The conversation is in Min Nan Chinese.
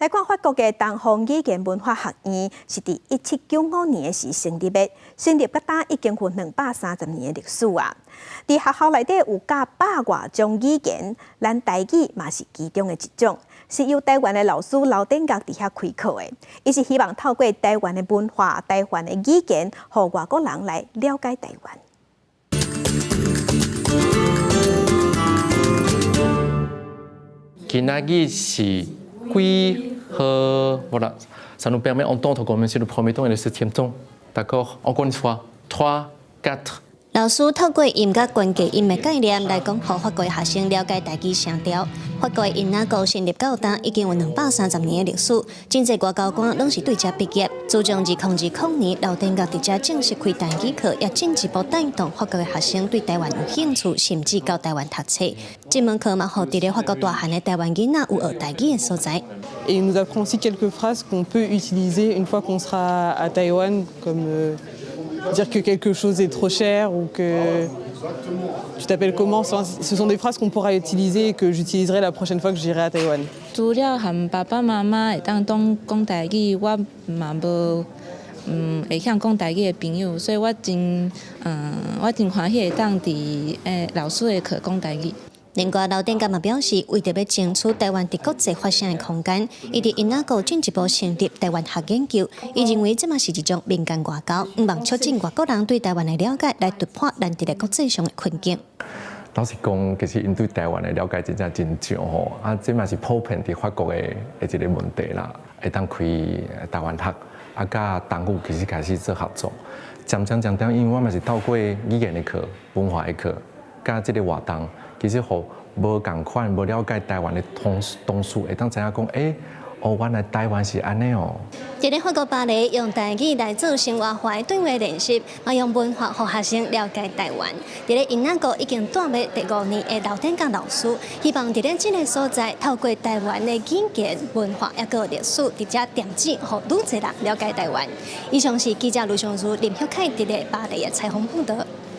來看法國的東方語言文化學院是佇1795年時成立的，成立到今已經有230年的歷史啊。佇學校內底有教百外種語言，咱台語嘛是其中的一種，是由台灣的老師劉典岳佇遐開課的。伊是希望透過台灣的文化、台灣的語言，予外國人來了解台灣。今仔日是幾號？Voilà, ça nous permet d'entendre comme c'est le premier ton et le septième ton. D'accord? Encore une fois, trois, quatre. 老師透過音佮關鍵音的概念來講，予法國學生了解台語聲調。法國音樂國成立到今已經有230年的歷史，真濟外交官攏是對遮畢業。自從2020年劉典岳佇遮正式開台語課，也進一步帶動法國的學生對台灣有興趣，甚至到台灣讀冊。這門課嘛，予佇咧法國大漢的台灣囡仔有學台語的所在。 Et il nous apprend aussi quelques phrases qu'on peut utiliser une fois qu'on sera à Taïwan, comme dire que quelque chose est trop cher ou que tu t'appelles comment. Ce sont des phrases qu'on pourra utiliser et que j'utiliserai la prochaine fois que j'irai à Taïwan. 除了和爸爸媽媽會當講台語，我嘛無會曉講台語的朋友，所以我真歡喜會當佇老師的課講台語。另外，劉典岳嘛表示，為著欲爭取台灣佇國際發聲的空間，伊佇音樂國進一步成立台灣學研究。伊認為這嘛是一種民間外交，向望促進外國人對台灣的了解，來突破咱佇咧國際上的困境。老實講，其實𪜶對台灣的了解真正真少吼，啊，這嘛是普遍佇法國的一個問題啦。會當開台灣學，啊，佮東語其實開始做合作。漸漸漸漸，因為我嘛是透過語言的課、文化的課，佮這個活動。其實，予無仝款、無了解台灣的同同事會當知影講，欸，哦，原來台灣是按呢哦。佇咧法國巴黎用台語來做生活化的對話練習，嘛用文化予學生了解台灣。佇咧音樂國已經蹛欲第五年的劉典岳老師，希望佇咧這个所在，透過台灣的語言、文化抑閣歷史，佇遮點子，予愈濟人了解台灣。以上是記者盧尚如、林旭凱佇咧巴黎的採訪報導。